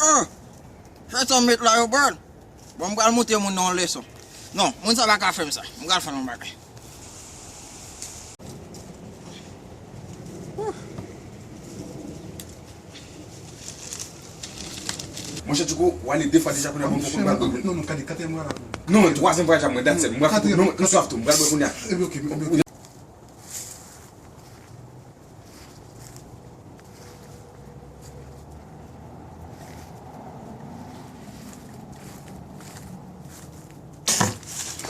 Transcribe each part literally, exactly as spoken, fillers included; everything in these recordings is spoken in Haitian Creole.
Oh! Fè sa w met la yo, bro. Bon, m pral montre moun nan yon leson. Non, moun sa pa ka fè m sa. M pral fè yon bagay. Monchè Tchouko, w ale de fwa deja kounye a, bon, bon, bon, bon. Non, non, kade, katriyèm vwayaj la. Non, twazyèm vwayaj la, mwen, that's it. Mwen, non, mwen swaf tou, mwen pral bwè kounye a. Ebyen, ok, ebyen, ok.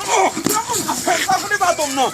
Oh! Sa konn pa tonm nan.